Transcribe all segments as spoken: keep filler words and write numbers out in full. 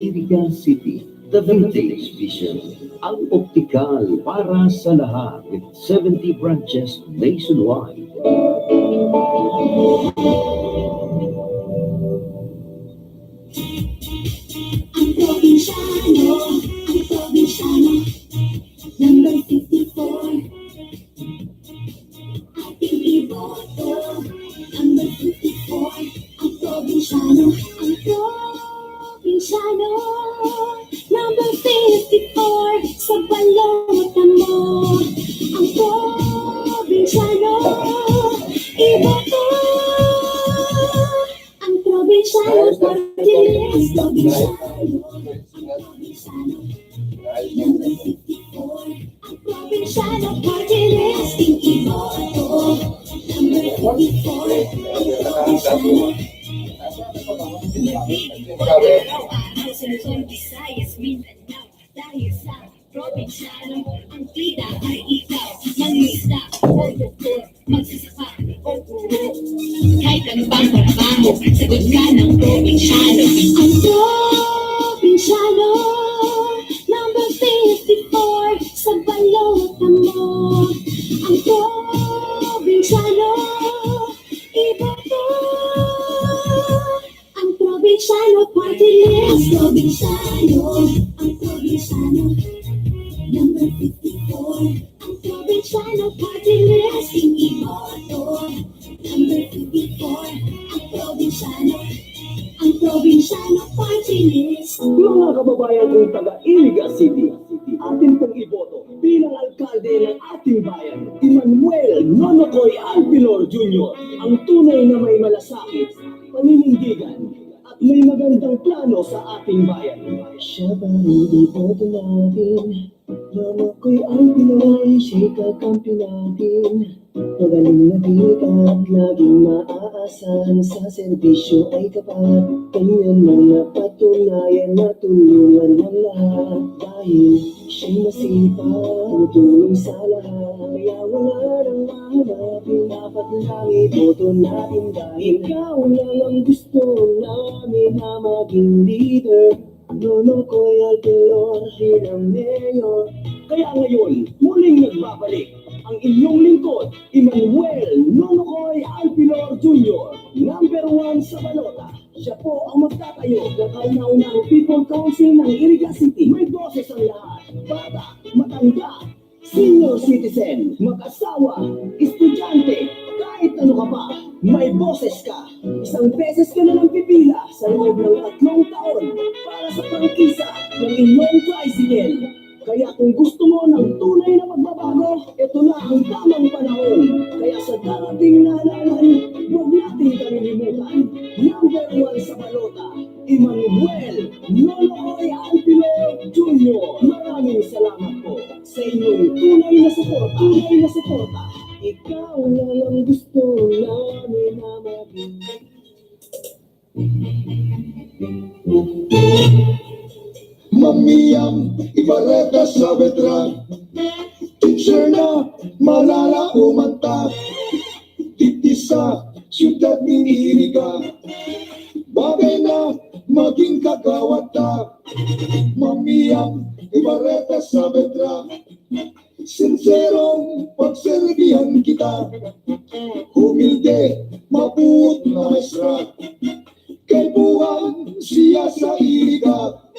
Iriga City, The Vintage Vision, ang optikal para sa lahat with seventy branches nationwide. Ang probinsyano, ang probinsyano, number fifty-four. Ating iboto, number fifty-four. Ang probinsyano, ang probinsyano, number fifty-four. Sa balota mo, ang probinsyano, iboto. Ang probinsyano, party list, probinsyano, ang probinsyano, number fifty-four. Ang probinsyano, party list, iboto. Number fifty-four, ang probinsyano. Luzon, Visayas, Mindanao, dahil sa probinsyano, ang tira ay ikaw. Mangingisda o doktor, magsasaka o guro. Kahit ano pang trabaho, sagot ka ng probinsyano. Ang probinsyano, number fifty-four, sa balota mo. Ang probinsyano, iboto. Ang probinsyano, party list. Ang probinsyano, ang probinsyano, number fifty-four. Ang probinsyano, party list, iboto. Number fifty-four, ang probinsyano, ang probinsyano, party list. Mga kababayan kong taga Iriga City, atin pong iboto bilang alkalde ng ating bayan, Emmanuel Nonokoy Alpilor Junior, ang tunay na may malasakit, paninindigan, at may magandang plano sa ating bayan. Siya ba ang iboto natin? Nonokoy Alpilor, siya'y kakampi natin. Magaling na dikat, laging maaasahan, sa serbisyo ay tapat. Kanyang mga patunayan, natulungan ng lahat. Dahil siya'y masipag, tumutulong sa lahat. Kaya wala nang hahanapin, dapat lang iboto natin. Dahil ikaw lang ang gusto namin na maging leader. Nonokoy Alpilor bilang mayor. Kaya ngayon, muling nagbabalik ang inyong lingkod, Emmanuel Nonokoy Alpilor Junior, number one sa balota. Siya po ang magtatayo ng kauna-unahang People Council ng Iriga City. May boses ang lahat, bata, matanda, senior citizen, mag-asawa, estudyante, kahit ano ka pa, may boses ka. Isang beses ka na lang pipila sa loob ng tatlong taon para sa prangkisa ng inyong tricycle. Kaya kung gusto mo ng tunay na pagbabago, ito na ang tamang panahon. Kaya sa darating na halaman, huwag nating kalilimutan. Number one sa balota, Emmanuel Nonoy Alpilor Junior. Maraming salamat po sa inyong tunay na suporta. Tunay na suporta. Ikaw na lang gusto namin na maging. Mamiam, Ibarreta Saavedra, teacher na malala umanta. Diti sa siyudad nin Iriga, bagay na magin kagawad ta. Mamiam, Ibarreta Saavedra, sinserong pagserbihan kita. Humilde, mabuot na maestra, kaipuhan siya sa Iriga.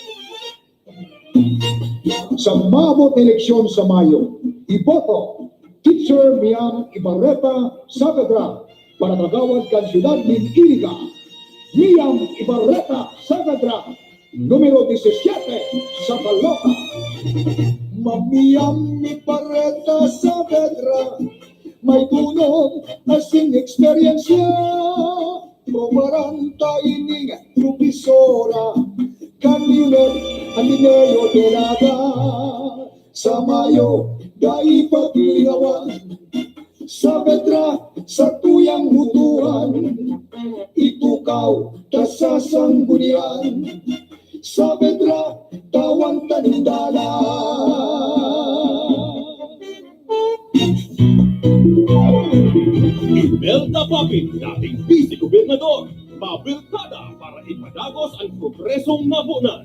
Sa maabot na eleksyon sa Mayo, iboto Teacher Miam Ibarreta Saavedra para kagawad kan siyudad nin Iriga. Miam Ibarreta Saavedra, numero disisiete sa balota. Mamiam Ibarreta Saavedra, may dunong asin eksperyensya. Probaran ta ining propisora, kan Leonel Alineo Delaga. Sa Mayo, dai paglingawan. Saavedra, satuyang botohan. Itukaw ta sa sanggunian. Saavedra, tawan ta nin dalan. Imelda Papin, dating Vice Gobernador, mabilkada para ipadagos ang progresong nabonan.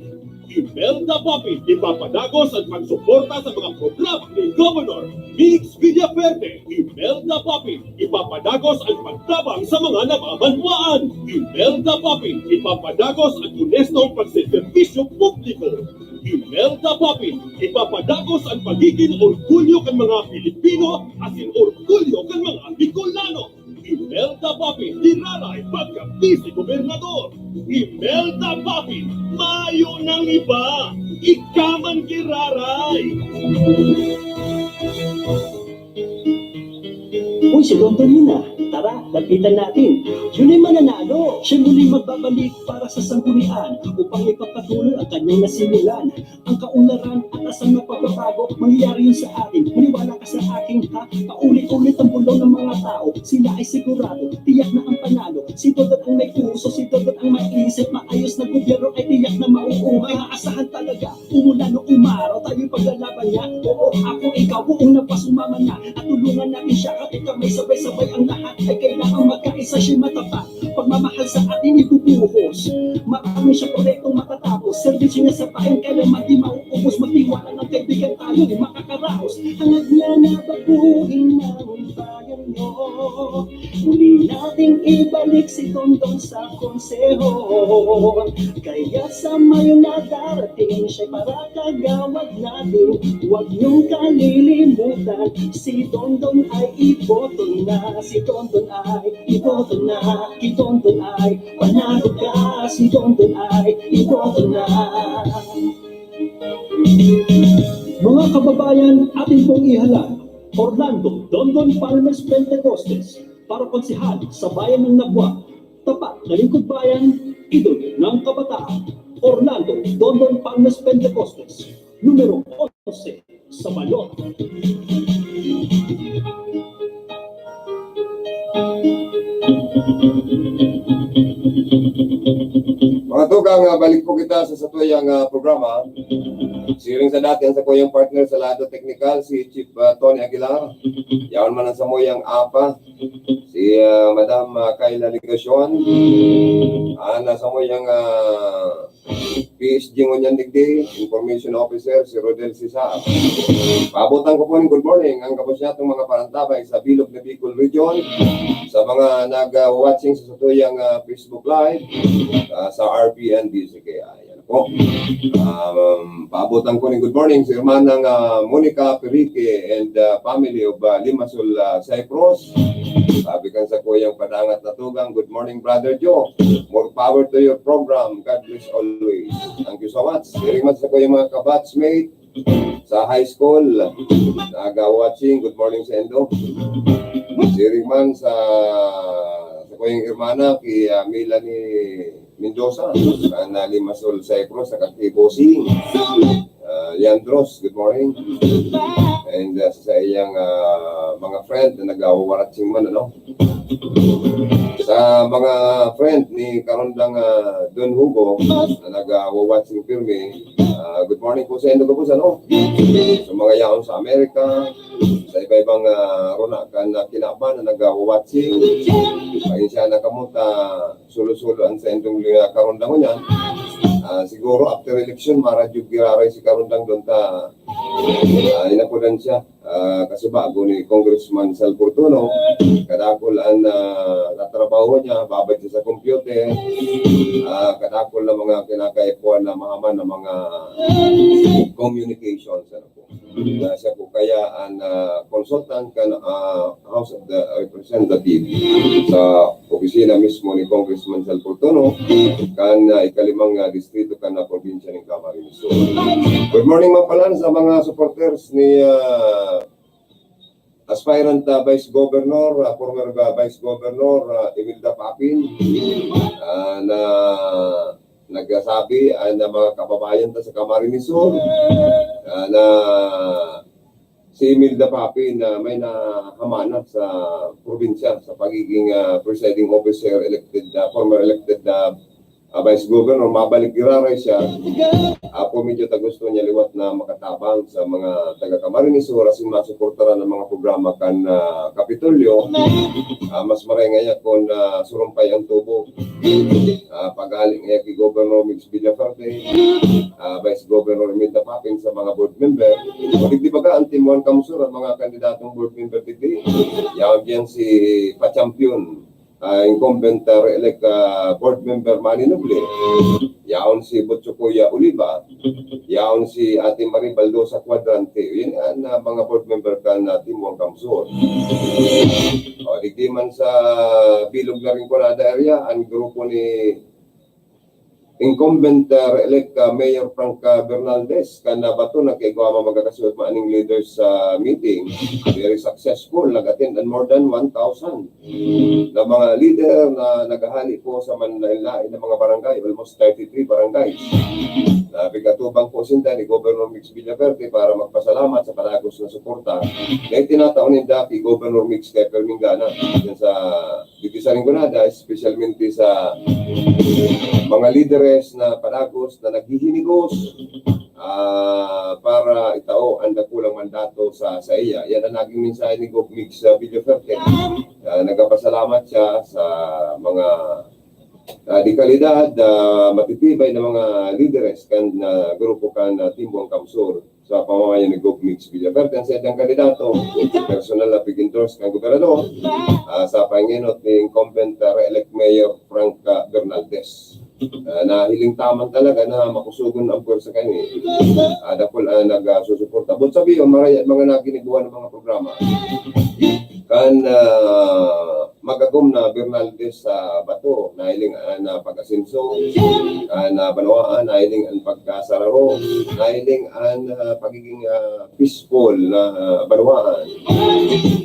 Imelda Papin ipapadagos an pagsuporta sa mga programa ni Governor Felix Villafuerte. Imelda Papin ipapadagos an pagtabang sa mga namamanwaan. Imelda Papin ipapadagos an onestong pagseserbisyo publiko. Imelda Papin ipapadagos an pagigin orgulyo kan mga Pilipino asin orgulyo kan mga Bicolano. Imelda Papin giraray pagka-vice gobernador. Imelda Papin, mayo nang iba. Ika man giraray. Uy, si Dondon yun ah. Tara, lapitan natin. Yun ay mananalo. Siya muling magbabalik para sa sanggunian upang ipagpatuloy ang kanyang nasimulan. Ang kaunlaran at asal na pagbabago, mangyayari yun sa atin. Maniwala ka sa akin, ha? Paulit-ulit ang bulong ng mga tao. Sila ay sigurado, tiyak na ang panalo. Si Dondon ang may puso, si Dondon ang may isip. Maayos na gobyerno ay tiyak na mauunga. Maaasahan talaga, umulan o umaraw, tayo'y paglalaban niya. Oo, ako, ikaw, buong nagpasumama na. At tulungan natin siya, kapit kamay, sabay-sabay ang lahat. Ay kailangan magkaisa, siya matapat. Pagmamahal sa atin ibubuhos. Marami siya proyektong matatapos. Serbisyo niya sa bayan kailanman di mauubos. Magtiwala ng kaibigan tayo ay makakaraos. Hangad niya na baguhin ang bayan nyo. Muli nating ibalik si Dondon sa konseho. Kaya sa mayo na darating siya'y parakagawad natin. Huwag niyong kalilimutan, si Dondon ay iboto na. Si Dondon ay iboto na, si Dondon ay panalo ka, si Dondon ay iboto na. Mga kababayan, atin pong ihalal, Orlando Dondon Palmes Pentecostes, para konsehal sa bayan ng Nabua, tapat na lingkod bayan, idol ng kabataan. Orlando Dondon Palmes Pentecostes, numero onse sa balot. Mga tugang, ah, balik po kita sa satuyang ah, programa. Siring sa dati, ang sakuyang partner sa lado teknikal, si Chief ah, Tony Aguilar. Yaon man ang samuyang apa, si ah, Madam ah, Kayla Legacion. Ang samuyang ah, P S G ngunyan digdi, Information Officer, si Rodel Cesar. Paabutan ko po ng good morning ang kapos niyatong mga parantabay sa bilog na Bicol Region, sa mga nag-watching sa satuyang ah, Facebook Live, ah, sa R P N D C K I. Yan po. Um, paabutan ko ng good morning si Hermanang ah, Monica Perique and ah, family of ah, Limassol, ah, Cyprus. Sabi kan sakuyang padangat na tugang, "Good morning, Brother Joe. More power to your program. God bless always." Thank you so much. Siring man sakuyang mga kabatchmate sa high school, naga-watching, good morning sa indo. Siring man sa sakuyang hermana, ki ah, Melanie Mendoza, kan ah, Limassol, Cyprus, saka ki Bossing. Ah, Leandros, good morning. And ah, sa iyang ah, mga friend na nag-awawaratching man, ano? Sa mga friend ni Karondang ah, Don Hugo na nag-awawaratching pirmi, ah, good morning po sa indo gabos, ano? Sa mga yaon sa Amerika, sa iba-ibang ah, rona kan ah, kinaban na nag-awawaratching, pasensya na kamo ta sulo-sulo an sa indong ah, Karondang niya. Ah, siguro after election, maradyog giraray si Karondang doon ta ah, inapudan siya. Ah, kasubago ni Congressman Sal Fortuno, kadakol an ah, natrabaho niya, babad siya sa computer, ah, kadakol na mga kinakaipuan na mahaman na mga communications. Ano po. Na siya po kaya an ah, consultant kan ah, House of the Representative sa opisina mismo ni Congressman Sal Fortuno kan ah, ikalimang ah, distrito kan ah, probinsya ng Camarines Sur. Good morning, Mapalan, sa mga supporters ni ah, aspirant ah, Vice Governor, ah, former ah, Vice Governor ah, Imelda Papin, ah, na nagsasabi ah, na mga kababayan ta sa Camarines Sur, ah, na si Imelda Papin na may nahamana sa probinsya sa pagiging ah, presiding officer, elected, ah, former elected ah, ah, Vice Governor, mabalik giraray siya. Apo, medyo ta gusto niya liwat na makatabang sa mga taga Camarines Sur, asin masuportaran ang mga programa kan, ah, Kapitolyo. Ah, mas maray ngaya kun, ah, surumpay ang tubo. Ah, paghali ngaya ki Governor Migs Villafuerte, ah, Vice Governor Imelda Papin sa mga board member. O digdi baga ang Team One CamSur, ang mga kandidatong board member digdi. Yaon diyan si pa-champion, ah, incumbent, ah, re-elect, ah, board member Manny Noble. Yaon si Butchokoya Oliva. Yaon si Ate Marie Baldosa Cuadrante. Yan ang, ah, mga board member kan, ah, Team One CamSur. O, digdi man sa bilog na Rinconada area, ang grupo ni incumbent, ah, re-elect, ah, Mayor Frank, ah, Bernaldez, kan, ah, Bato, nagkaigwa man magkakasuot man aning leaders sa meeting. Very successful, nag-attend ang more than one thousand na mga leader na naghahali po sa manlain-lain na mga barangay, almost thirty-three barangays. Na pig-atubang po sinda ni Governor Migs Villafuerte para magpasalamat sa padagos na suporta na itinatao ninda ki Governor Migs kay Fermin Gana. Yan sa digdi sa Rinconada, especialmente sa mga lideres na padagos na naghihinigos, ah, para itao ang dakulang mandato sa, sa iya. Yan ang naging mensahe ni Gov Migs, ah, Villafuerte. Ah, nagpapasalamat siya sa mga, ah, de kalidad, ah, matitibay na mga lideres kan, ah, grupo kan, ah, Team One CamSur sa pamamayan ni Gov Migs Villafuerte, ang saindang kandidato, personal na pig-endorse kan gobernador, ah, sa pangenot ni incumbent, ah, re-elect Mayor Frank, ah, Bernaldez. Ah, nahiling taman talaga na makusugon ang pwersa kani. Ah, dakul, ah, nagsusuporta. But sabi, ang mga, mga naginibuan ng mga programa, kan, ah, magagom na Bernaldez sa Bato, nahiling an, ah, pag-asenso, an, ah, banwaan, nahiling an pagkasararo, nahiling an, ah, pagiging, ah, peaceful na, ah, banwaan.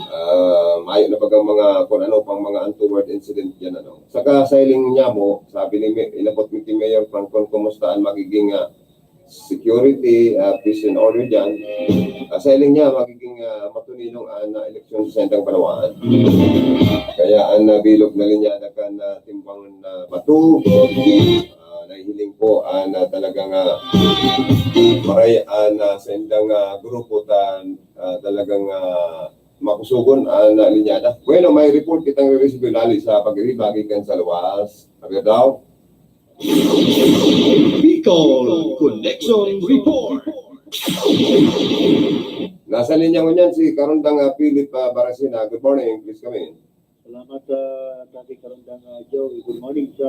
Ah, mayo na bagang mga, kung ano pang mga untoward incident yan, ano. Saka sa hiling niya mo, sabi ni Ma-, inabot mi ki Mayor Frank kung kumusta ang magiging, ah, security, ah, peace and order dyan. Ah, sa hiling niya, magiging, ah, matuninong an, ah, eleksyon sa saindang banwaan. Kaya an, ah, bilog na linyada kan, ah, Team One, ah, Bato, ah, nahihiling po an, ah, talagang, ah, maray an, ah, saindang, ah, grupo ta, ah, talagang, ah, makusugon an, ah, linyada. Bueno, may report kitang re-receive hali sa pag-iriba gikan sa luwas. Abi daw? Bicol Connection Report. Nasa linya ngunyan si Karondang, ah, Philip, ah, Barasina. Good morning, please come in. Salamat, ah, Tati Karondang, ah, Joe. Good morning sa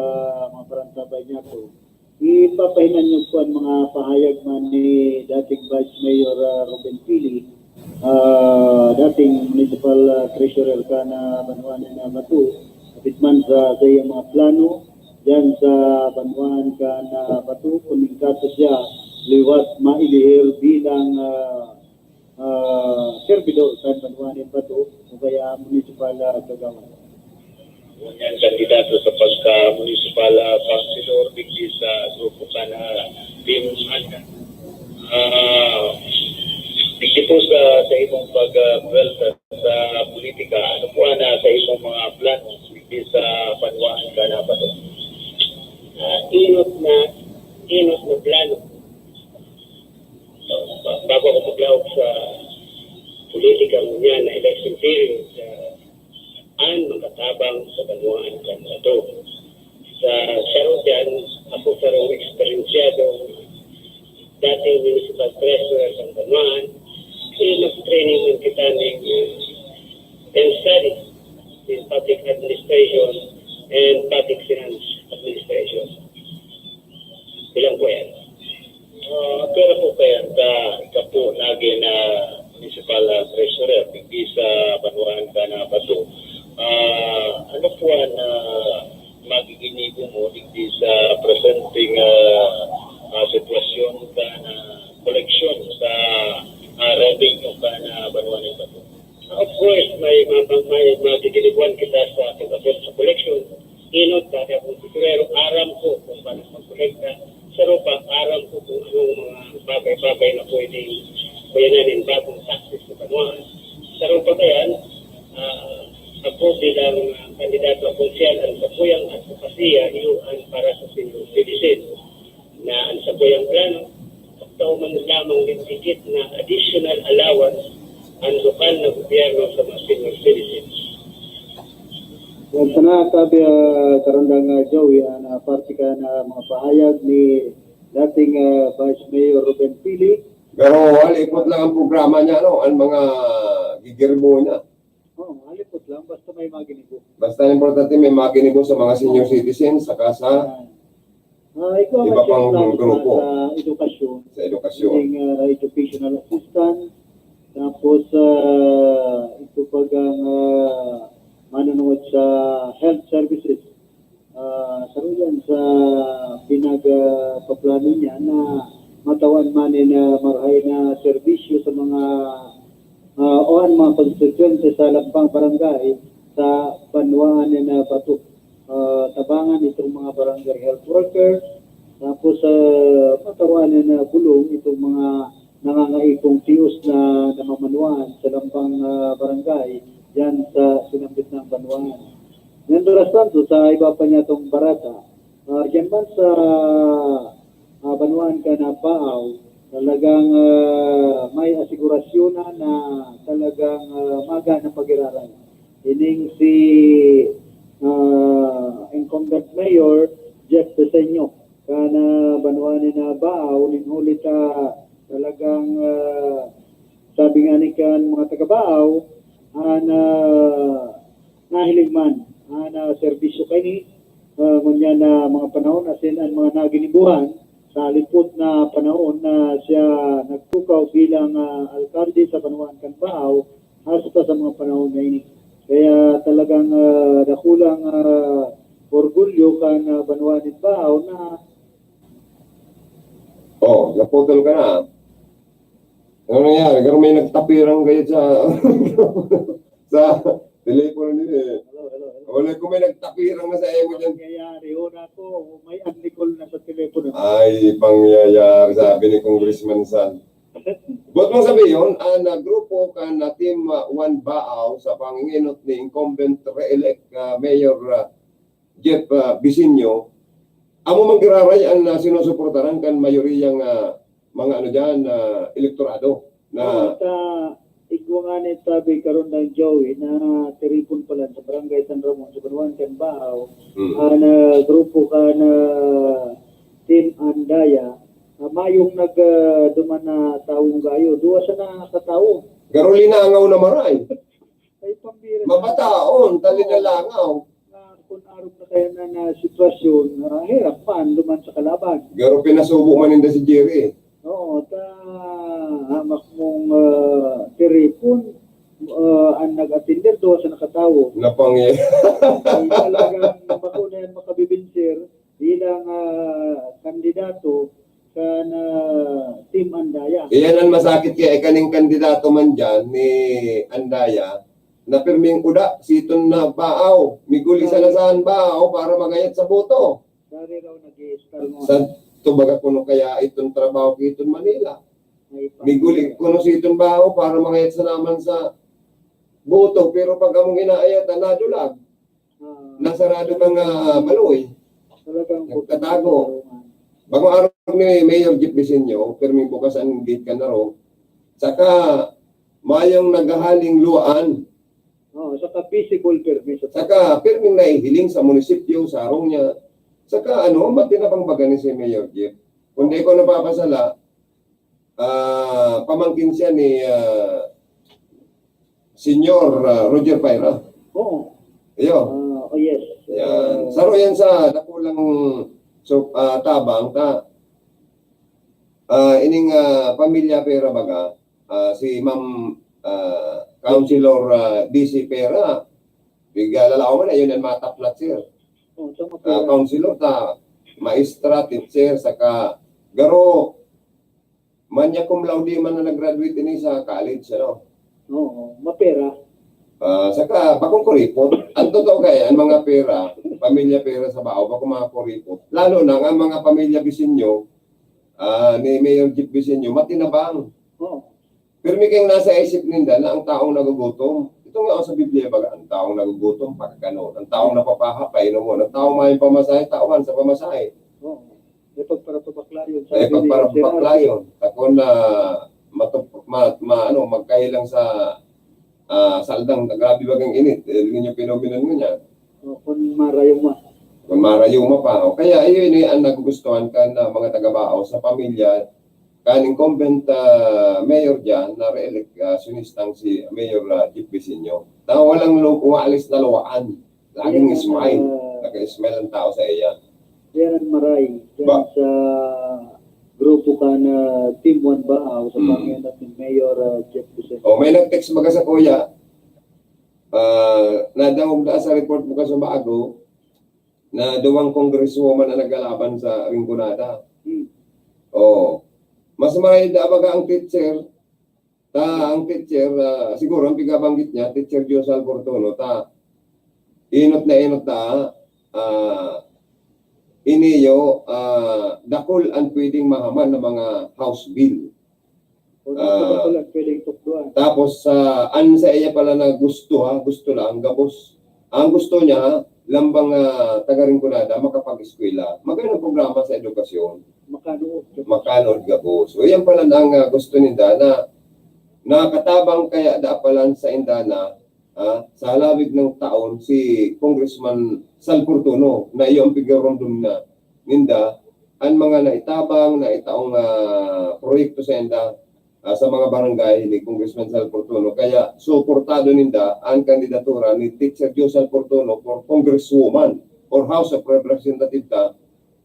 mga parantabay niya po. Ipapahinanyog ko ang mga pahayag man ni dating Vice Mayor, ah, Ruben Pili, ah, dating Municipal, ah, Treasurer kan, ah, banwaan na Bato. Kapit man sa, sa iyang mga plano, diyan sa banwaan kan, ah, Bato, kung ning kaso siya, liwat mailihir bilang, ah, ah, servidor kan banwaan nin Bato o kaya municipal, ah, kagawad. Ngunyan kandidato sa pagka-municipal, ah, councilor digdi sa grupo kan, ah, Team One. Ah, digdi po sa, sa imong pag, ah, buwelta sa politika, ano po ang nasa imong mga plano digdi sa banwaan kan, ah, Bato? Ah, inot na, inot na plano. So, ba-, bago ako maglawag sa politika ngunyan na election period, ah, an makatabang sa banwaan kan Bato. Sa saro diyan, ako sarong eksperyensyadong dating municipal treasurer kan banwaan, eh, nag-training man kita ning, ah, and study in public administration and public finance administration. Bilang po yan. Ah, pero po kaya ta, ika po nagin na municipal, ah, treasurer digdi sa banwaan kan, ah, Bato. Ah, ano po ang, ah, magiginibo mo digdi sa presenteng, ah, ah, sitwasyon kan, ah, koleksyon sa, ah, revenue kan, ah, banwaan kan Bato? Of course, may, may, may magiginibuan kita sa pag-abot sa koleksyon. Inot, dati akong tesorero, aram ko kung paano magkolekta. Saro pa, aram ko kung anong mga bagay-bagay na pwedeng kuyanan nin bagong taxes sa banwaan. Saro pa kaya, ah, Ako bilang, ah, kandidato, ako siya ang sakuyang advokasya iyo an para sa senior citizen na ang sakuyang plano, pagtao man lamang nin higit na additional allowance ang lokal na gobyerno sa mga senior citizens. Yan sana, sabi, ah, Karandang, ah, Joey, ah, na parte ka na mga pahayag ni dating, ah, Vice Mayor Ruben Pili. Pero halipot lang ang programa niya, no? Ang mga gigirbo niya. Oo, halipot lang, basta may maginibo. Basta ang importante, may maginibo sa mga senior citizens, saka sa Ah, ikaw iba ang pang grupo. Sa edukasyon. Sa edukasyon. Meaning, ah, educational assistant. Tapos, ah, ito pag ang, ah, manunod sa health services. Ah, saro yan sa pinag, ah, paplano niya na matawan man na marahay na serbisyo sa mga, ah, o ang mga konstituyente sa lampang barangay sa banwaan na bato. Ah, tabangan itong mga barangay health worker, tapos, ah, matawan na bulong itong mga nangangaipong tios na namamanwaan sa lampang, ah, barangay diyan sa sinambit na banwaan. Mientras tanto, sa iba pa niyatong barata, ah, diyan man sa, ah, banwaan kan Baao, talagang, ah, may asigurasyon na, na talagang, ah, maga na pag-iraran. Ining si, ah, incumbent mayor, Jeff Peseño, kan, ah, banwaan na Baao, nin huli ta talagang, ah, sabi nga ni kan mga taga Baao, ah, na nahiling man, ah, na serbisyo kaini, ah, ngunyan na mga panahon, asin ang mga naginibuhan, sa lipot na panahon na siya nagtukaw bilang, ah, alkalde sa banwaan kan Baao, hasta sa mga panahon na ini. Kaya talagang, ah, dakulang, ah, orgulyo kan, ah, banwaan nin Baao na Oh, naputol ka na. Ano nangyari? Pero may nagtapirang kayo sa, sa telepono nila eh. Hello, hello, hello. Wala ko may nagtapirang na sa emo dyan. Nangyayari, una ko, may adlikol na sa telepono. Ay, pangyayari, sabi ni Congressman San. Buot mong sabihin, ang, ah, grupo kan, ah, Team, ah, One Baao sa pangingenot ni incumbent re-elect, ah, Mayor, ah, Jeff, ah, Bisinyo, amo man giraray ang, ah, sinusuportaran kan mayoriyang, ah, mga ano diyan, ah, elektorado na Oo, ta, igwa nga ni tabi karon ng Joey na tiripon pala sa Barangay San Ramon, sa Banwaan kan Baao, Mm. ah, na grupo kan, ah, Team Andaya, ah, mayong nag, ah, duman na tawong gayo. Duwa sana katawo. Garo linangaw na maray. Ay, pambira na. Mabataon, tali na Oo. langaw. Na kun arog na kaya na, na sitwasyon, ah, hirap man duman sa kalaban. Garo pinasubo man ninda si Jerry. Oo, ta, hamak mong, ah, tiripon, ah, ang nag-atender, duwa sana katawo. Napangya. Ay, talagang bako na yan makabibinsir bilang, ah, kandidato kan, ah, Team Andaya. Iyan ang masakit kaya, eh, kaning kandidato man dyan ni Andaya, na pirming uda, si iton na Baao, miguli Sa sana saan Baao para magayat sa boto. Dari raw nag-i-star mo. Sa tubaga kuno kaya iton trabaho ki iton Manila. Ay, pa- Miguli kuno si iton Baao para mangayat sa naman sa boto, pero pag among inaayat, nadulag. Ah. Nasarado mga baloy. Talagang Nagtatago. Bako arog ni Mayor Jeff Vicenio, pirming bukas ang gate kan Narong. Saka, mayong naghahaling luwaan. Oo, saka visible permit. Saka, pirming nahihiling sa munisipyo, sa harong niya. Saka, ano, matinabang baga ni si Mayor Jeff. Kung di ko napapasala, ah, pamangkin siya ni, ah, Senyor, ah, Roger Paira. Oo. Iyo. Ah, oh, yes. Yan. Ah, Saro yan sa dakulang, so, ah, tabang ta. Ah, ining, ah, pamilya Pera baga, ah, si Ma'am, ah, Councilor, ah, D C Pera, bigla lalaw man, ayun ang mataplat, sir. Oh, so, Ah, mapera. Councilor ta, maestra, teacher, saka garo, magna cum laude man na nag-graduate ini sa college, ano? Oo, mapera. Ah, saka, bakong kuripot. Ang totoo kaya, ang mga Pera, pamilya Pera sa Baao, bakong mga kuripot. Lalo na nga mga pamilya Bisinyo, ah, ni Mayor Jeff Bisinyo, matinabang. Oo. Pero may kayong nasa isip ninda na ang taong nagugutom, Ito nga sa Biblia, baga, ang taong nagugutom, pakakanon. Ang taong napapaha, painomon. Ang taong may pamasahe, tawan sa pamasahe. Oo. May pagparapabaklayon. May pagparapabaklayon. Takon na matup, ma, ma, ano, magkahilang sa ah, saldang, grabe bagang init. Eh, ninyo pinominan mo niya. O, kung marayuma. Kung marayuma pa. O kaya, iyon eh, ang nagugustuhan kan mga taga-Baao sa pamilya kan incumbent ah, mayor dyan, na re-elect ah, sunistang si Mayor ah, Jeff Visinio. Na walang lu- umalis na luwaan. Laging smile. Naka-smile ang tao sa iya. Yan ang maray. Yan sa grupo ka na Team One Baao sa pangyayat ni Mayor uh, Jeff Vicente. O, may nag-text baga sa kuya, ah, nadangog na sa report mo ka sa Bago, na duwang congresswoman ang naglalaban sa Rinconada. Hmm. O, mas maray da baga ang teacher, ta ang teacher, ah, siguro ang pigabanggit niya, teacher Diosal Fortuno, ta inot na inot ta, ah, iniyo, ah, dakul ang pwedeng mahaman na mga house bill. O dito ba pala pwedeng tukdoan? Tapos, ah, an sa iya pala na gusto, ha, gusto lang, gabos. Ang gusto niya, lambang ah, taga Rinconada, makapag-eskwela. Magandang programa sa edukasyon. Makano? Makano gabos. So, yan pala na ang ah, gusto ninda na nakatabang kaya da pala sa inda na ah, sa halawig ng taon si Congressman Sal Fortuno na iyo ang pigiromdom na ninda an mga naitabang na itaong ah, proyekto sa inda ah, sa mga barangay ni Congressman Sal Fortuno. Kaya suportado ninda ang kandidatura ni Teacher Joe Sal Fortuno for Congresswoman or House of Representative ta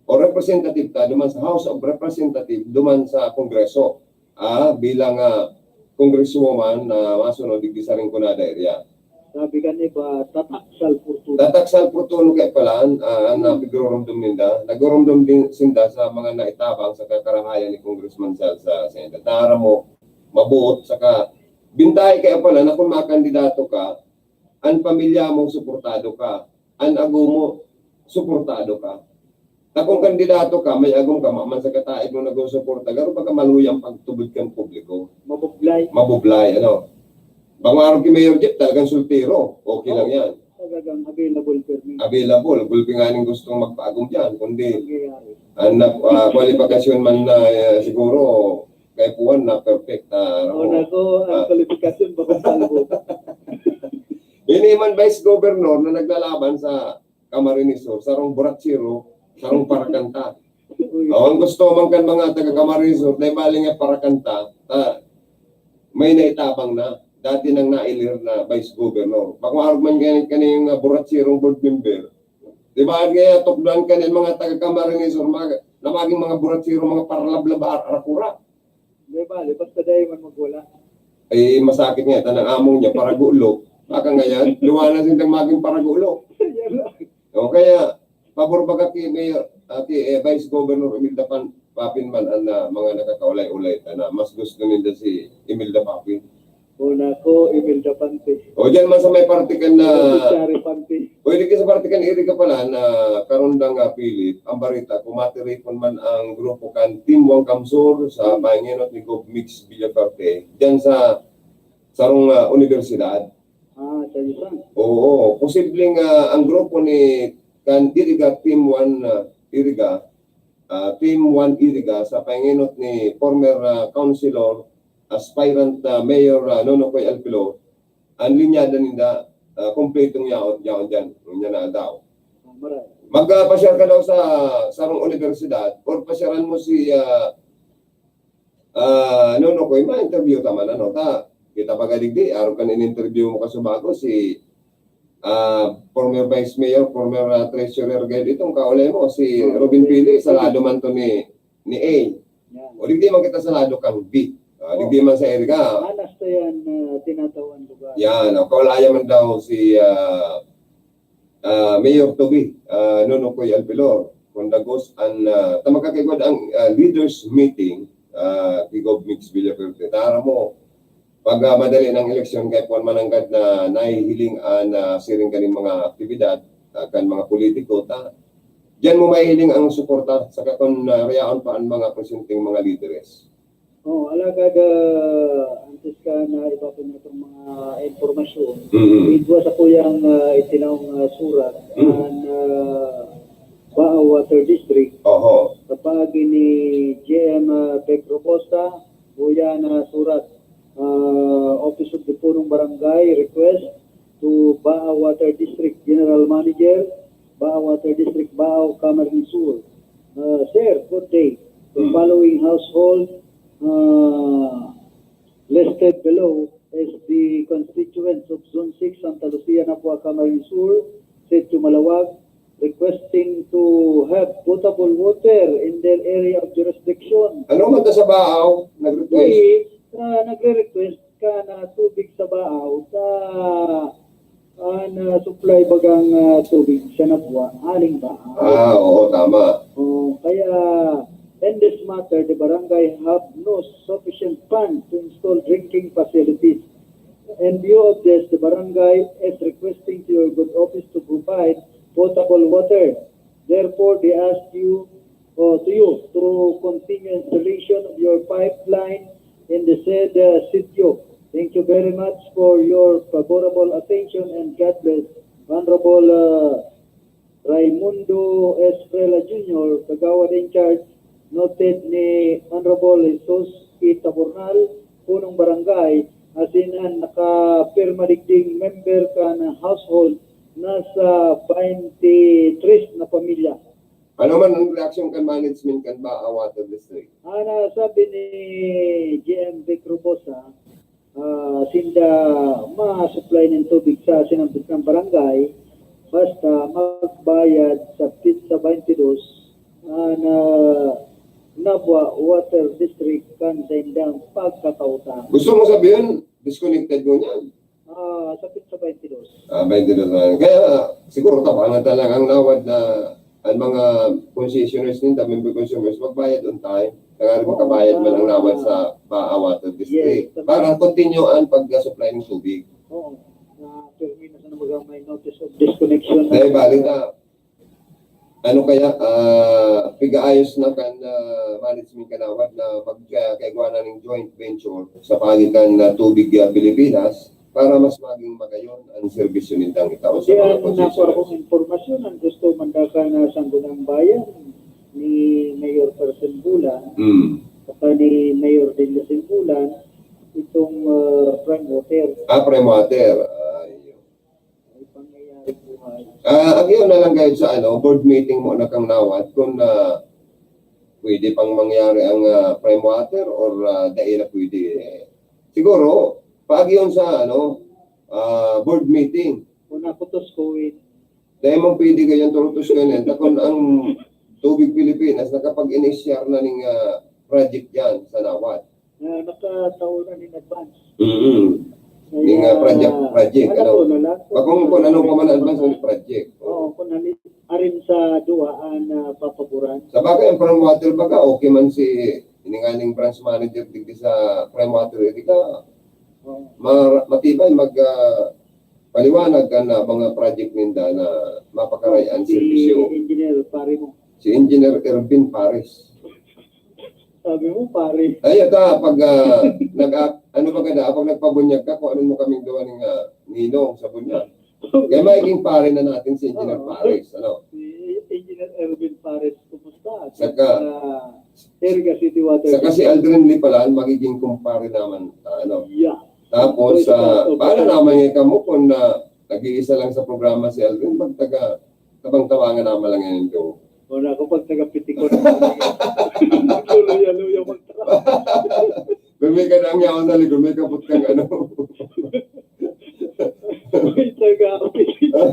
o representative ta duman sa House of Representative duman sa Kongreso ah, bilang ah, congresswoman na masunod digdi sa Rinconada area. Sabi kan iba, tatak Sal Fortuno. Tatak Sal Fortuno kaya pala, ah, ang napigurumdom ninda. Nagurumdom din sinda sa mga naitabang sa kakarahayan ni Congressman Sal sa Senado. Tara mo, mabuot saka bintahe kaya pala na kung makandidato ka, ang pamilya mo suportado ka, ang ago mo suportado ka. Ta kung kandidato ka, may agom ka, maman sa kataid mo nagsusuporta, garo baga maluyang pagtubod kan publiko. Mabublay. Mabublay, ano. Bang araw ki Mayor Jeff, talagang soltero. Okay lang yan. Talagang available permit. Available. Gulpi nga ning gustong magpaagom dyan. Kundi, Nangyayari. ang nag- ah, kwalifikasyon man na eh, siguro, kay Puan na perfect. ah, O ano. nako, ang kwalifikasyon bakong salbo. Ini man vice governor na naglalaban sa Camarines Sur, sarong buratsero, sarong parakanta. Uy, O, ang gusto man kan mga taga Camarines Sur, dahil bali nga parakanta, ah, may naitabang na, dati nang nailir na vice governor. Bako arog man ganyan kanina nga buratserong board member. Di ba, kaya tukdoan ka ng mga taga Camarines Sur, mga, na maging mga buratsero, mga paralablaba, arakura. Di bali, basta dahil man magwala. Eh, masakit nga, tanang among niya, paragulo. Baka ngayon, luwanan sindang maging paragulo. Yan lang. O kaya, pabor baga ki Mayor, ah, ki eh, Vice Governor Imelda Pan, Papin man ang ah, mga nakakaulay-ulay ta na mas gusto ninda si Imelda Papin. O nako, Imelda Pante. O dyan man sa may parte kan na, Kutsari Pante. pwede ka sa parte kan Iriga pala na karundang nga Philip, ang barita, kumatiripon man ang grupo kan Team Wang Kamsur sa panginot ni Gov Mix Villaferte, dyan sa sarong ah, universidad. Ah, sa isang. Oo, posibleng ah, ang grupo ni kan Iriga, Team One ah, Iriga, ah, Team One Iriga sa panginot ni former ah, councilor, aspirant ah, Mayor ah, Nonocoy Alpilo, ang linyada ninda, ah, kompletong yaon, yaon dyan. Unya na daw. Ah, maray. Magpasyar ka daw sa sarong universidad or pasyaran mo si ah, ah, Nonocoy, ma-interview ta man, ano, ta, kita pa gadigdi, araw kan in-interview mo ka sa bago, si ah, former vice mayor, former ah, treasurer, gayud itong kaulay mo, si Robin Pili, sa lado man to ni, ni A. Yan. O digdi man kita sa lado kang B. Ah, digdi man sa Iriga. Manas to yan, ah, tinatawan lugar. Yan, o kaulayan man daw si ah, ah, Mayor Toby, ah, Nonocoy Alpilor. Kung dagos ang, ah, ta magkakaigwad ang ah, leaders meeting, ah, ki Gov Mix Villaferte. Tara mo, pag ah, madali ng eleksyon, kay Puan Mananggad na nahihiling ang ah, siring kaning mga aktibidad, ah, kan mga politiko, ta, diyan mo mahihiling ang suporta sa kakon na reyaon pa ang mga presenteng mga lideres. Oh, alagad ah, ang Francisca na iba pa niya itong mga impormasyon. Mm. Igwa sa kuyang, ah, itinaong, ah, surat Mm. ang, ah, Baao Water District. Oho. Sa paagi ni G M, ah, Pedro Costa, uya na surat, ah, Office of the Punong Barangay, request to Baao Water District General Manager, Baao Water District, Baao, Camarines Sur. Ah, sir, good day. The Mm. following household, ah, listed below is the constituents of Zone six, Santa Lucia, Nabua, Camarines Sur, Sitio Malawag, requesting to have potable water in their area of jurisdiction. Ano man ta sa Baao, nag-request? Uy, ah, nagre-request ka na tubig sa Baao sa, ah, na supply bagang, ah, tubig sa Nabua, aling Baao. Ah, oo, tama. Oh, kaya, in this matter, the barangay have no sufficient fund to install drinking facilities. In view of this, the barangay is requesting to your good office to provide potable water. Therefore, they ask you, or to you, to continue installation of your pipeline in the said, uh, sitio. Thank you very much for your favorable attention and God bless. Honorable, uh, Raimundo S. Frela Junior, Kagawad in Charge, noted ni Honorable Jesus E. Tabornal, Punong Barangay, asin an nakapirma digding member kan household, nasa twenty-three na pamilya. Ano man ang reaksyon kan management kan Baao Water District? Ana, sabi ni G M Vic Robosa, ah, sinda ma-supply nin tubig sa sinambit na barangay, basta magbayad sa petsa twenty-two an, ah, Nabua Water District kan saindang pagkakautang. Gusto mo sabihin, disconnected mo niyan? Ah, sa petsa twenty-two. Ah, twenty-two na. Kaya, siguro, tabangan talaga ang nawad na ang mga concessioners ninda, member consumers, magbayad on time. Kaya Oo, makabayad man ang ah, nawad sa Baao Water District. Yes, tama. Para continue ang pag-supply ng tubig. Oo. Na termino sa mga may notice of disconnection. Dahil bali na, ano kaya, ah, pigaayos na kan, ah, management kan nawad na mag, ah, kaigwa na ning joint venture sa pagitan na Tubig, ah, Pilipinas para mas maging magayon ang serbisyo nindang itao sa Kaya mga ang nakuha concessioners. Kong impormasyon, ang gusto man daw ka na Sangguniang Bayan ni Mayor Carson Bulan, Mm. saka ni Mayor Dinglasin Bulan, itong, ah, Prime Water. Ah, Prime Water. Ah, yun. May pangyayari po ay Ah, ang iyon na lang gayud sa, ano, board meeting mo na kang nawad kung, ah, pwede pang mangyari ang, ah, Prime Water or, ah, dai na pwede. Siguro, paagi yun sa, ano, ah, board meeting. Kung nakutos ko, eh. Dai man pwede ganyan turutos ko yan. Takon ang Tubig Pilipinas, nakapag-initiar na ning, ah, project yan sa nawad. Na nakataon na in advance. Mm-mm. Kaya, Yung, ah, project, project, ano ano? po na lang. Bakong kung ano pa man advance, ano project. Oo, kung ano, arin sa duwa, ah, na papaboran. Sa bagay, ang Prime Water baga, okay man si ininganing branch manager digdi sa Prime Water, edi ka, Oo. ma-, matibay, mag, ah, paliwanag ka na mga project ninda na mapakaray ang Si serbisyo. Engineer, pare mo. Si Engineer Ervin Pares. Sabi mo, pare. Ay, ito, ah, pag, ah, nag-, ano ba ka na, pag nagpabunyag ka, kung ano mo kaming gawa ng, ah, ninong sa bunyag. Kaya magiging pare na natin si Engineer Oo. Pares, ano? Si Engineer Erwin Pares, kumusta? Saka, Sa Iriga City Water saka si District. Aldrin Lee pala, ang magiging kumpare naman, ah, ano? Yeah. Tapos, Pwede ah, pa, bahala okay. naman ngayon kamo kung na, nag-iisa lang sa programa si Aldrin, magtaga, tabang-tabangan naman lang yan ito. Wala ko pag taga-Pitikon. Luya-luya magtrabaho. Kung may kadang yaon na likod, may kapot kang ano. May taga-Pitikon.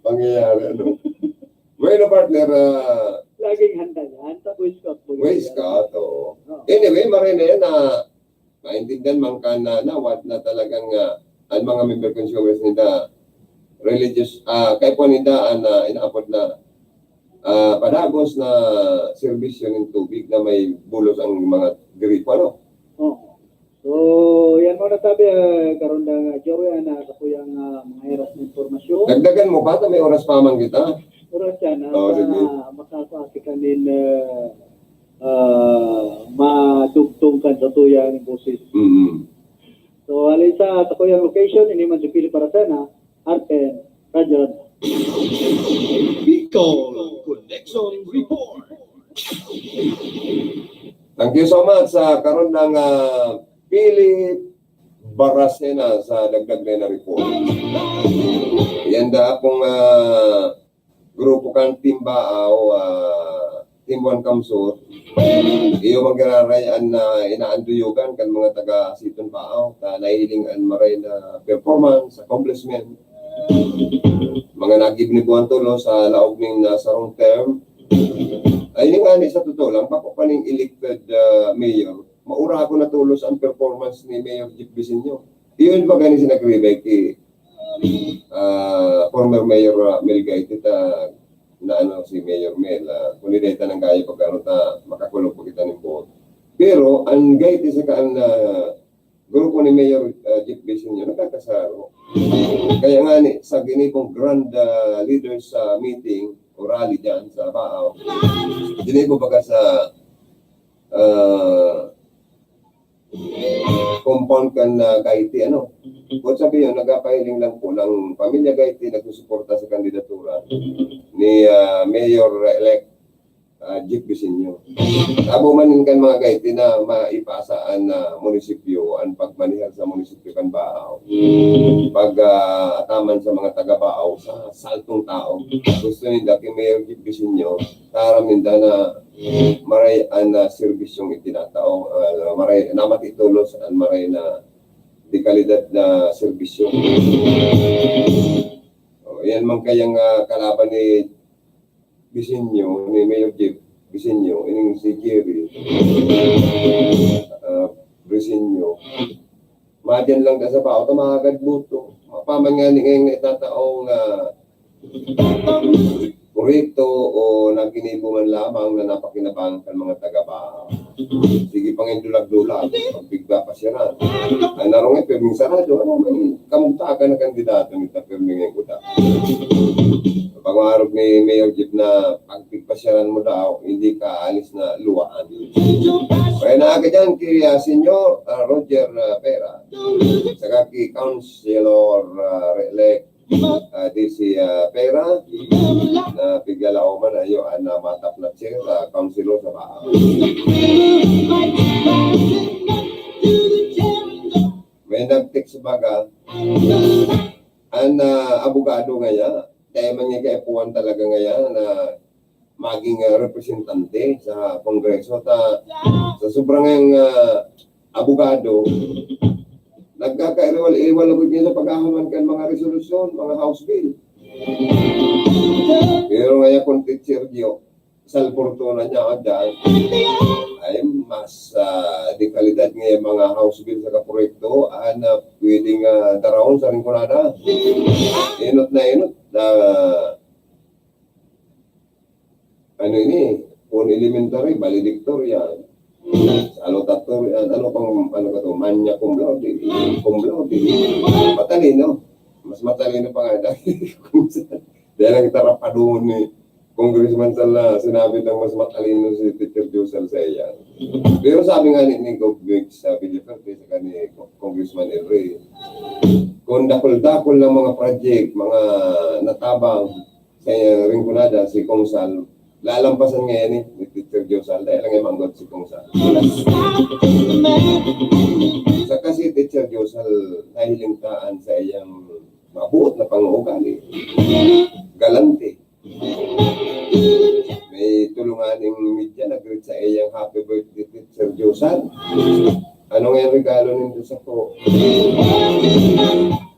Pangyayari, ano? Bueno, partner, ah, Laging handa yan. Sa Boy Scout, Boy Boy Scout. Scout, oo. Oo. Anyway, marene na maintindihan man ka na nawat na talagang, ah, ang mga member consumers ninda, religious, ah, kaipuhan ninda, ah, na inaapod na, ah, padagos na serbisyo ng tubig na may bulos ang mga gripo, ano? Oo. So, yan muna tabi, ah, karon na, Joey, ah, na sa kuyang, ah, mga heras na impormasyon. Dagdagan mo pa, ta may oras pa man kita. Oras yan, ah, Oo, para sige. makakapit ka nin, ah, ah, madugtong kan sa tuyang boses. Mm-mm. So, alin sa sakuyang location, ini man si Philip Baracena, Arten, Radyo Radyo. Bicol Connection Report. Thank you so much sa karon ng, ah, Philip Baracena sa dagdag na report. Yan da akong, ah, grupo kan Team Baaw, ah, Team One Kamsur. Iyo magiraray an, ah, inaanduyogan kan mga taga Siton Baaw, ta nahiling an maray na performance, accomplishment. Mga nagibnibuan tulo sa laog ning, ah, sarong term. Ay, ini ngani sa totoo lang, bako pa ning elected, ah, mayor, mauragon na tulos ang performance ni Mayor Jeff Visinio. Iyon ba gani si nagribe ki, ah, former Mayor, ah, Mel Gaiti ta na ano si Mayor Mel, ah, kung di ta nang kaya pag ano ta, makakulog pa kita ning buot. Pero ang Gaiti saka ang, ah, grupo ni Mayor, ah, Jeff Visinio, nagkakasaro. Kaya nga ni, sa ginibong grand, ah, leaders, ah, meeting o rally dyan sa Baaw, ginibo baga sa, ah, compound kan, ah, Gaiti, ano? Kung sabi yun, nagpapahiling lang po ng pamilya Gaiti nagsusuporta sa kandidatura ni, ah, Mayor-elect, ah, Jeff Visinio. Tabo man yun kan mga Gaiti na maipasa an, ah, munisipyo, an pagmanihar sa munisipyo kan Baaw. Pag, ah, ataman sa mga taga Baaw, sa saltong tao. Gusto ninda ki Mayor Jeff Visinio, taram ninda na maray an, ah, serbisyong itinatao, ah, maray, namati tulos an maray na de kalidad na serbisyo. O, yan man kayang, ah, kalaban ni Visinio, ni Mayor Jeff Visinio, ining si Jerry, ah, Brisinio. Madyan lang ka sa Baaw, ta mahagad boto. Mapaman nga ni ngayong naitataong, ah, proyekto o naginibo man lamang na napakinabangan kan mga taga Baaw. Sige pang indulag-dulag, pagpigpapasyaran. Ang narong ay pirming sarado, ano man, kamugtakan na kandidato nita, pirming ang kuda. Pag-uarog ni Mayor Jeff na pagpigpasyaran mo daw, hindi ka alis na luwaan. Kaya na ka dyan kay, ah, Senyor, ah, Roger, ah, Pera, saka kay Councilor, ah, Re-elect, ah, D C, ah, Pera, na piglalao man ayo, ah, na matap na chair, ah, Councilor sa Baaw. May nag-text baga, an, ah, abogado ngaya, kaya man niya kaipuhan talaga ngaya na maging, ah, representante sa Kongreso. Ta, sa sobrang ngayang, ah, abogado, nagkakairiwal-iriwal lugod niya sa pag-ahuman kan mga resolusyon, mga House Bill. Pero ngaya kung Teacher Gio, Sal Fortuna niya, ah, dyan, ay mas, ah, de kalidad nga yung mga House Bill sa kaproyekto, ah, na pwedeng, ah, darawon sa Rinconada. Inot na inot na, ano ini, kung elementary, valedictorian. Salutatorian, ano pang, ano ka to, magna cum laude, cum laude. Matalino. Mas matalino pa nga dahil. Dahil ang itarapadungon ni Congressman Sal na sinabi ng mas matalino si Teacher Josal sa iya. Pero sabi nga ni, ni Gov Mix, sabi ni Ferte, saka ni Congressman El Rey, kung dakul-dakul ng mga project, mga natabang sa Rinconada, si Kong Sal, lalampasan ngayon ni, ni Teacher Josal, dahil lang yung manggot si Kong Sal. Saka si Teacher Josal, nahiling taan sa iyang mabuot na pangugali. Galante. May tulungan ng media, nag-greet sa iyang happy birthday, Teacher Josal. Ano nga yung regalo nindo sa ko?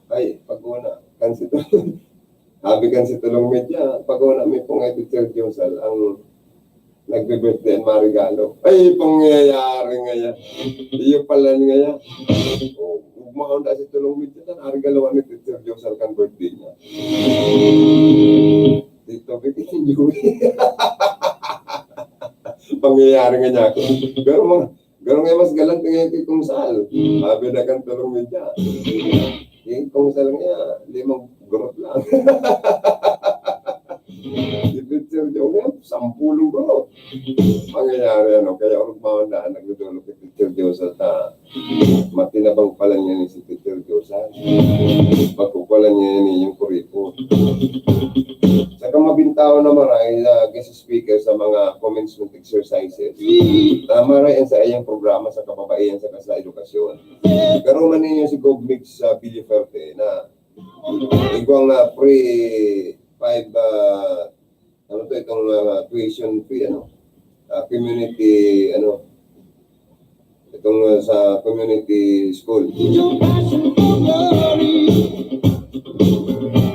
Ay, pag-una, kan si Tol-, sabi kan si Tulong Media, pag-una, may po nga Teacher Josal, ang nagbe-birthday ang marigalo. Ay, pangyayari ngaya. Iyo pala ngaya. O, ugmaon na si Tulong Media, tan arigaloan ni Teacher Josal kan birthday niya. Tito, bitin yun. Pangyayari nga niya ako. Pero mga, pero nga mas galant nga yung Titong Sal. Sabi na kan Tulong Media. Yung Titong Sal nga, limang gurot lang. Si Teacher Joe nga, sampulong gurot. Pangyayari, ano, kaya urog maon na, nagdudulog si Teacher Joe sa ta. Matinabang pala niya ni si Teacher Josa. Pagkukulan niya ni yung kuripot. Saka mabintaw na maray na guest speaker sa mga commencement exercises. Na maray ang sa iyang programa sa kababaihan saka sa edukasyon. Pero man ninyo si Gov Mix sa Villaferte na igwang na free five, ah, ano to, itong ah, tuition fee, ano, ah, community, ano, itong ah, sa community school. Your passion for glory.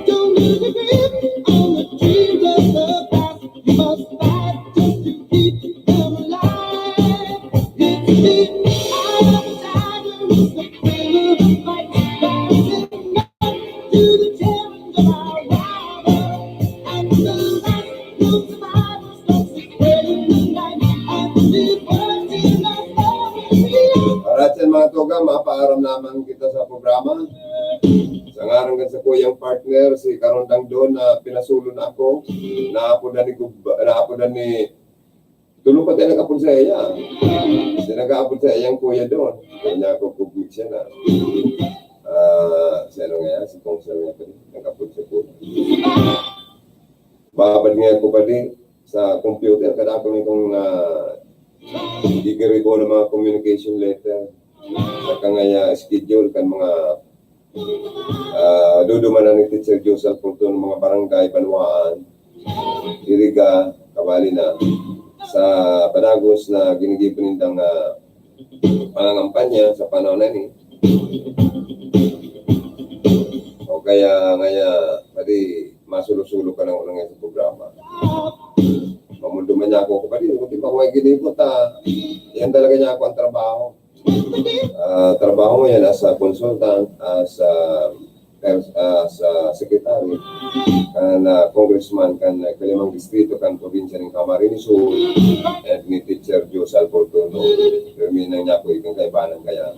Don't lose your grip on the dreams of the past. You must fight just to keep them alive. It's me, I am the tiger, who's the king of the fight. Rising up to the challenge of our rival. And the last will survive. Alright, yan mga tugang, mapaaram naman kita sa programa. Sa ngaran kan sa kuyang partner, si Karondang Don, na pinasulon ako, naapodan ni Gub-, naapodan ni, tulo pa tayo nag-apod sa iya. Siya nag-aapod sa iyang kuya doon. Kaya niya ako, Gub Mix siya na. Ah, si ano nga yan? Si Kong Sir nga pa rin. Nag-apod sa kuya. Babad nga ako pa rin sa computer. Kada ako nitong ah, gigiribo ng mga communication letter. Sa kangaya schedule kan mga ah, dudumanan ni Teacher Josal Porto ng mga barangay, banwaan, Iriga, kabali na sa padagos na ginigibo nindang ah, pangangampanya sa panahon na ini. O kaya, ngaya, pwede masulo-sulo ka ng unang sa programa. Mamundo man niya ako, kapatid, kung di pa ko ay ginibot, ah, yan talaga niya ako ang trabaho. Ah, trabaho mo yan as a consultant, as a, as a secretary, kan ah, congressman, kan ah, kalimang distrito, kan probinsya ng Camarines Sur, at ni Teacher Joe Salfortuno. Pero may nang niya po, ikang kaibanan kaya.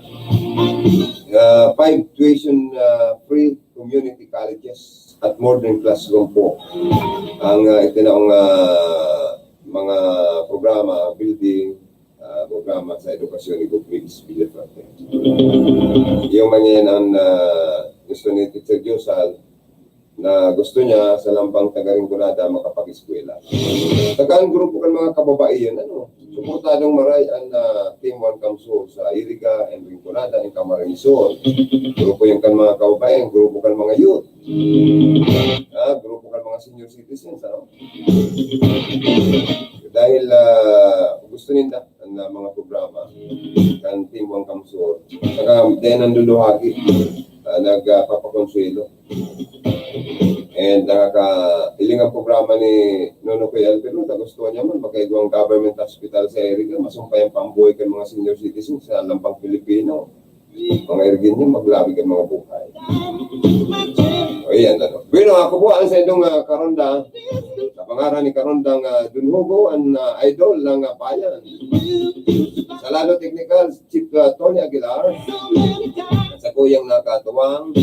Ah, five tuition ah, free community colleges at modern classroom po ang ah, itinaong ah, mga programa, building, ah, programa sa edukasyon ni Gov Mix Villaferte. Yung man yan ang ah, gusto ni Teacher Josal na gusto niya sa lambang taga-Rinconada makapag-eskwela. Saka ang grupo kan mga kababaihan, ano, suportadong maray ang ah, Team One Kamsur sa Iriga and Rinconada and Camarines Sur. Grupo yung kan mga kababaihan, grupo kan mga youth. Ah, grupo kan mga senior citizens, ano? Dahil ah, gusto ninda ang ah, mga programa kan Team One Kamsur. Saka dahil nanduluhagi, ah, nagpapakonsuelo. And nakakailing ang programa ni Nono Kuya Alfredo, nagustuhan niya man, magkaigwang government hospital sa Iriga, masumpay ang pambuhay kan mga senior citizens sa lampang Pilipino. Mga Irigin niya, maglabig ang mga buhay. O yan, ano. Bueno, ako po ang sa inyong ah, Karonda, sa pangaran ni Karondang ah, Dunhugo, ang ah, idol ng ah, bayan. Sa Lalo Technical, Chief ah, Tony Aguilar, sa kuyang nakatuwang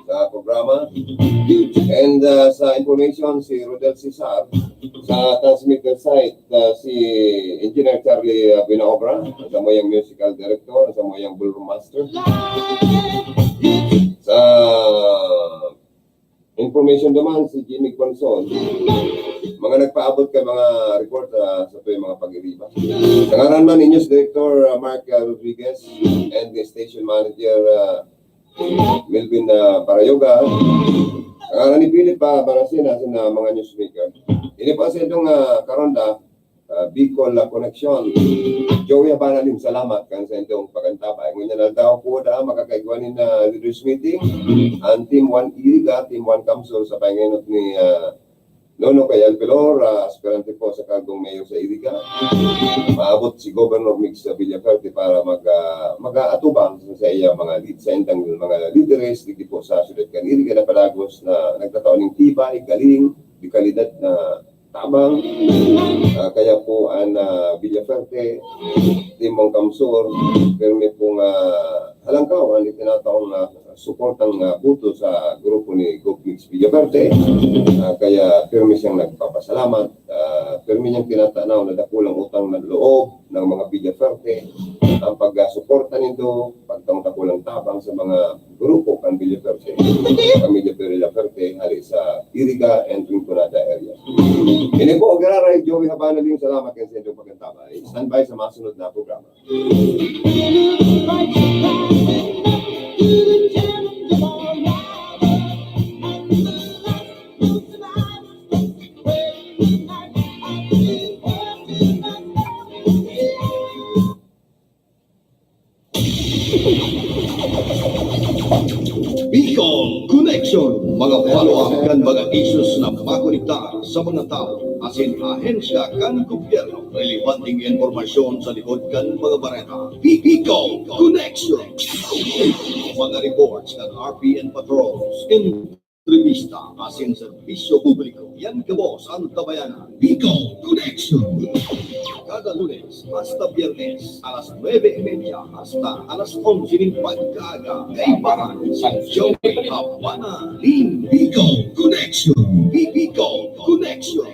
sa programa. And ah, sa information, si Rodel Cesar, sa transmitter site, ah, si Engineer Charlie ah, Binaobra, ang samuyang musical director, ang samuyang ballroom master. Sa information naman, si Jimmy Conson, mga nagpaabot ka mga report ah, sa tuwing mga pag-iriba. Sa ngaran man ninyo, si Director ah, Mark ah, Rodriguez and the station manager ah, Melvin ah, Barayoga. Sa ngaran ni Philip ah, Baracena, sa mga newsmaker. Ini po sa itong ah, Karonda, ah, Bicol ah, Connection. Joey Abanalim, salamat kan sa itong pag-antabay. Ngunyan aldaw po na makakaigwa nin ah, leaders meeting. Ang Team One Iriga, Team One Kamsur sa pangenot ni ah, Nono kay Alpelor, ah, aspirante po sa kargong mayor sa Iriga. Maabot si Governor Mix sa Villaferte para mag, ah, mag-aatubang sa, sa iya mga lead, sa indang mga lideres, digdi po sa syudad kan Iriga na padagos na nagtatao ning tibay, galing, de kalidad na tabang. Ah, kaya po ang ah, Villaferte, Timong Kamsur, pirmi pong ah, halangkaw ang itinataong ah, suportang ah, boto sa grupo ni Gov Mix Villaferte. Ah, kaya pirmi siyang nagpapasalamat. Ah, pirmi niyang tinatanaw na dakulang utang ng loob ng mga Villaferte ang pagsuporta nindo, pag Itong kakulang tabang sa mga grupo kan Villaferte, pamilya Villaferte, hali sa Iriga and Rinconada area. Ini po, giraray, Joey Habana Lim, salamat kan sa inyong pagkantabay. Standby sa masunod na programa. Bicol Connection, mga follow-up kan mga issues na makonektar sa mga tawo asin ahensya kan gobyerno. Relevanteng impormasyon sa likod kan mga bareta. Bi-, Bicol Connection. Mga reports kan R P N patrols, entrevista asin serbisyo publiko. Yan kamo sa antabayanan. Bicol Connection. Kada Lunes hasta Biyernes, alas nuebe y media hasta alas onse nin pagkaaga. Kaibahan si Joey Habana Lim. Bicol Connection. Bi-, Bicol Connection.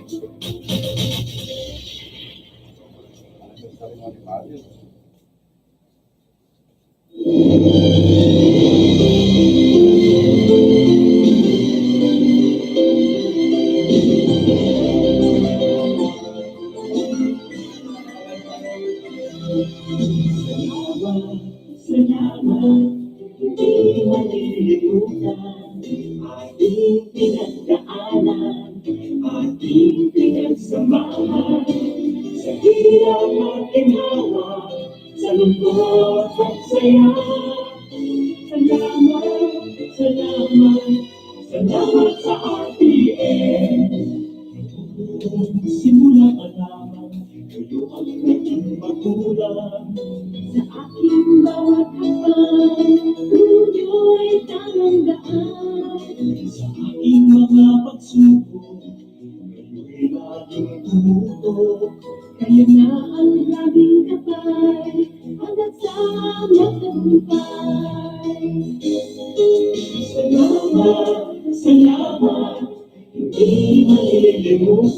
Salamat, hindi malilimutan ating pinagdaanan, ating pinagsamahan. Sa hirap at ginhawa, sa lungkot at saya. Salamat, salamat, salamat sa R P N. Simula pa lamang, kayo ang naging magulang. Sa aking bawat hakbang, inyo'y tamang daan. Sa aking mga pagsubok, kayo'y laging tumutok. Kayo na ang laging gabay, hanggang sa magtagumpay. Salamat, salamat, hindi malilimutan.